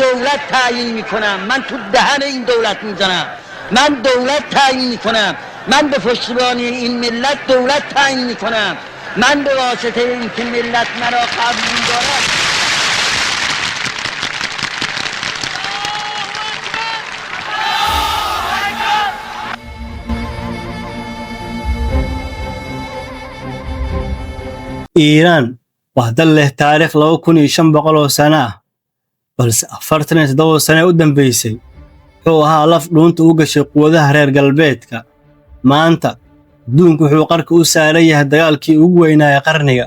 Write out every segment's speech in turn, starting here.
دولت تعیین میکنم، من تو دهن این دولت میزنم، من دولت تعیین میکنم، من به پشتیبانی این ملت دولت تعیین میکنم، من به واسطه اینکه ملت مرا قبول دارد. Iiraan waa dal leh taariikh 2500 oo sano ah, balse 47 sano ee u dambeysay wuxuu ahaa laf dhuunta u gashay quwadaha reer galbeedka. Maanta adduunku wuxuu qarka u saaran yahay dagaalkii ugu weynaa ee qarniga.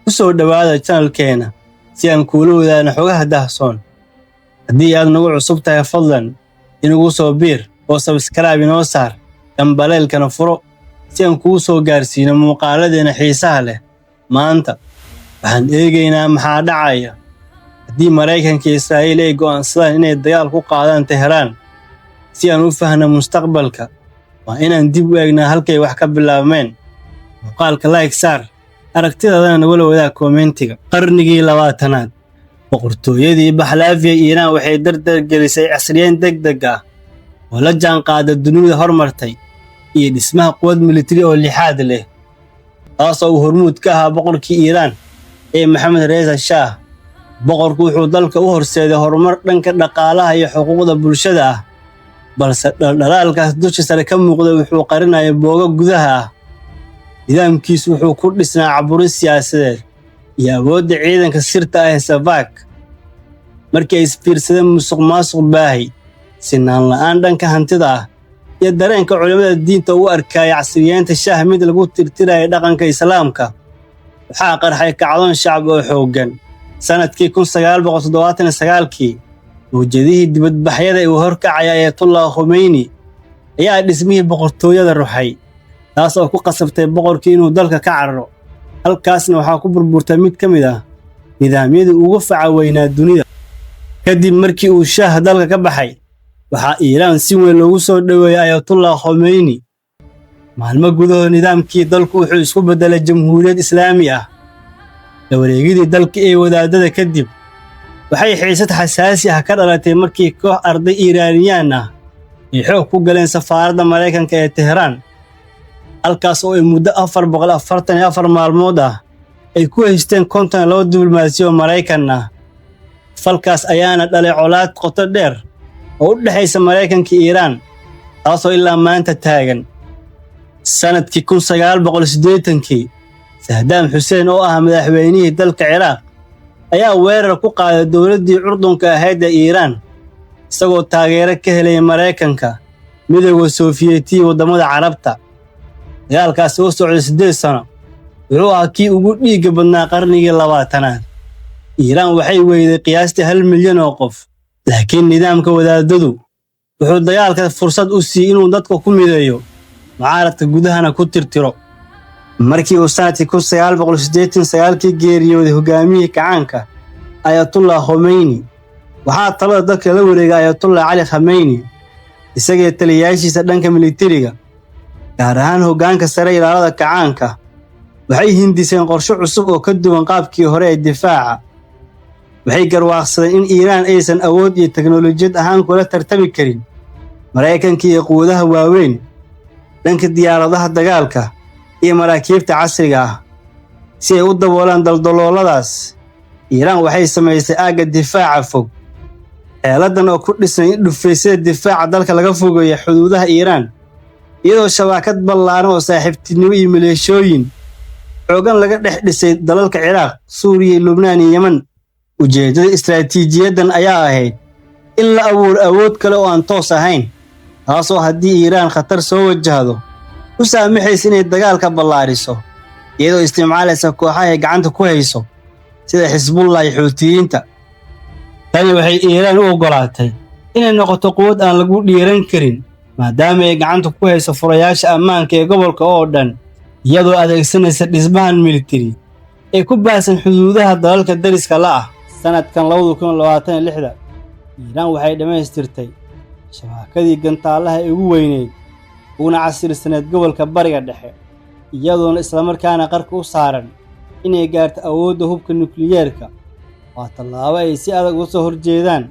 Ku soo dhowaada channelkeena si aan kuula wadaagno xogaha daahsoon. Haddii aad nagu cusub tahay, fadlan inagu soo biir oo subscribe inoo saar, gambaleelkana furo si aan kuu soo gaarsiino muuqaaladeena xiisaha leh. Maanta waxaan eegaynaa maxaa dhacaya haddii Maraykanka iyo Israa'iil ay go'aansadaan inay dagaal ku qaadaan Teheraan. Si aan u fahno mustaqbalka, waa inaan dib u eegnaa halkay wax ka bilaabmeen. Muuqaalka like saar, aragtidaadana nagula wadaag commentiga. Qarnigii 20aad, boqortooyadii Baxlaafiya Iiraan waxay dardar gelisay casriyeyn degdeg ah oo la jaanqaada dunida hormartay iyo dhismaha quwad militari oo lixaad leh, taasoo uu hormuud ka ahaa boqorkii Iiraan ee Maxamed Reza Shaah. Boqorku wuxuu dalka u horseeday horumar dhanka dhaqaalaha iyo xuquuqda bulshada ah, balse dhaldhalaalkaas dusha sare ka muuqday wuxuu qarinaya boogo gudaha ah. Nidaamkiisu wuxuu ku dhisnaa caburin siyaasadeed iyo awoodda ciidanka sirta ah ee Savaak. Markii ay isfiirsadeen musuqmaasuq baahay, sinaan la'aan dhanka hantida ah iyo dareenka culimmada diinta u arkaya casriyeynta Shaah mid lagu tirtiraya dhaqanka Islaamka, waxaa qarxay kacdoon shacab oo xooggan. Sannadkii 1979kii, mawjadihii dibadbaxyada ee uu horkacaya Ayatullah Khumeyni ayaa dhismihii boqortooyada ruxay, taas oo ku qasabtay boqorkii inuu dalka ka cararo. Halkaasna waxaa ku burburtay mid ka mid ah nidaamyadii ugu faca weynaa dunida. Kadib markii uu Shaah dalka ka baxay, waxaa Iiraan si weyn loogu soo dhoweeyey Ayatullah Khumeyni. Maalmo gudahood, nidaamkii dalku wuxuu isku beddelay jamhuuriyad Islaami ah. La wareegidii dalka ee wadaadada kadib, waxay xiisad xasaasi ah ka dhalatay markii koox arday Iiraaniyaan ah ay xoog ku galeen safaaradda Maraykanka ee Teheraan, halkaas oo ay muddo 444 maalmood ah ay ku haysteen 52 diblomaasi oo Maraykan ah. Falkaas ayaana dhalay colaad qoto dheer oo u dhexaysa Maraykanka iyo Iiraan, taasoo ilaa maanta taagan. Sannadkii 1980kii, Saddam Xuseen oo ah madaxweynihii dalka Ciraaq ayaa weerar ku qaaday dowladdii curdunka ahayd ee Iiraan, isagoo taageero ka helaya Maraykanka, Midowga Sofiyeetiya, waddamada Carabta. Dagaalkaasi oo socday 8 sano wuxuu ahaa kii ugu dhiigga badnaa qarnigii 20aad. Iiraan waxay weyday qiyaastii 1 milyan oo qof, laakiin nidaamka wadaadadu wuxuu dagaalka fursad u siiyey inuu dadka ku mideeyo, mucaaradka gudahana ku tirtiro. Markii uu sannadkii 1989kii geeriyooday hogaamiyihii kacaanka Ayatullah Khomeyni, waxaa talada dalka la wareegay Ayatullah Cali Khamenei. Isagee taliyayaashiisa dhanka militariga, gaar ahaan hoggaanka sare ilaalada kacaanka, waxay hindiseen qorshe cusub oo ka duwan qaabkii hore ee difaaca. Waxay garwaaqsadeen in Iiraan aysan awood iyo teknolojiyad ahaan kula tartami karin Maraykanka iyo quwadaha waaweyn dhanka diyaaradaha dagaalka iyo maraakiibta casriga ah. Si ay u daboolaan daldalooladaas, Iiraan waxay samaysay aagga difaaca fog, xeeladan oo ku dhisan in dhufaysyada difaaca dalka laga fogeeyo xuduudaha Iiraan, iyadoo shabaakad ballaaran oo saaxiibtinimo iyo maleeshooyin xoogan laga dhex dhisay dalalka Ciraaq, Suuriya, Lubnaan iyo Yemen. Ujeeddada istaraatiijiyaddan ayaa ahayd in la abuuro awood kale oo aan toos ahayn, taasoo haddii Iiraan khatar soo wajahdo u saamaxaysa inay dagaalka ballaariso, iyadoo isticmaalaysa kooxaha ay gacanta ku hayso sida Xisbullah iyo Xuutiyiinta. Tani waxay Iiraan u oggolaatay inay noqoto quwad aan lagu dhiiran karin, maadaama ay gacanta ku hayso furayaasha ammaanka ee gobolka oo dhan, iyadoo adeegsanaysa dhismahan militari ee ku baahsan xuduudaha dalalka dariska la ah. Sanadkan 2026, Iiraan waxay dhammaystirtay shabakadii gantaalaha ee ugu weyneyd uguna casrisaneed gobolka Bariga Dhexe, iyadoona islamarkaana qarka u saaran inay gaarto awoodda hubka nukliyeerka. Waa tallaabo ay si adag uga soo horjeedaan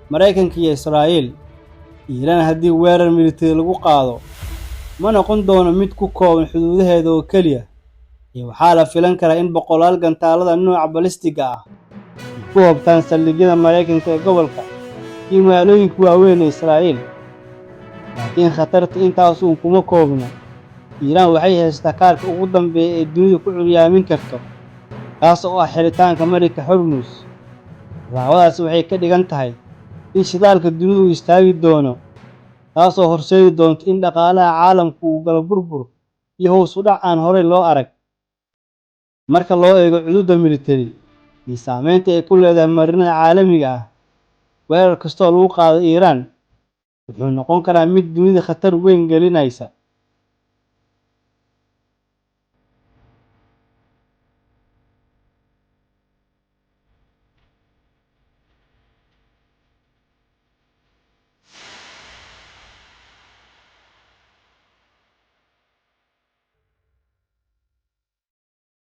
Maraykanka iyo Israa'iil. Iiraan haddii weerar militari lagu qaado, ma noqon doono mid ku kooban xuduudaheeda oo keliya, ee waxaa la filan karaa in boqolaal gantaalada nooca balistiga ah ay ku hobtaan saldhigyada Maraykanka ee gobolka iyo magaalooyinka waaweyn ee Israa'iil. Laakiin khatarta intaas uun kuma koobna. Iiraan waxay haysataa kaarka ugu dambeeya ee dunida ku curyaamin karto, kaas oo ah xiritaanka marinka Hormuz. Tallaabadaasi waxay ka dhigan tahay in shidaalka dunidu uu istaagi doono, taasoo horseedi doonta in dhaqaalaha caalamku uu galo burbur iyo hoos u dhac aan horey loo arag. Marka loo eego cududda militari iyo saameynta ay ku leedahay marinada caalamiga ah, weerar kastoo lagu qaado Iiraan wuxuu noqon karaa mid dunida khatar weyn gelinaysa.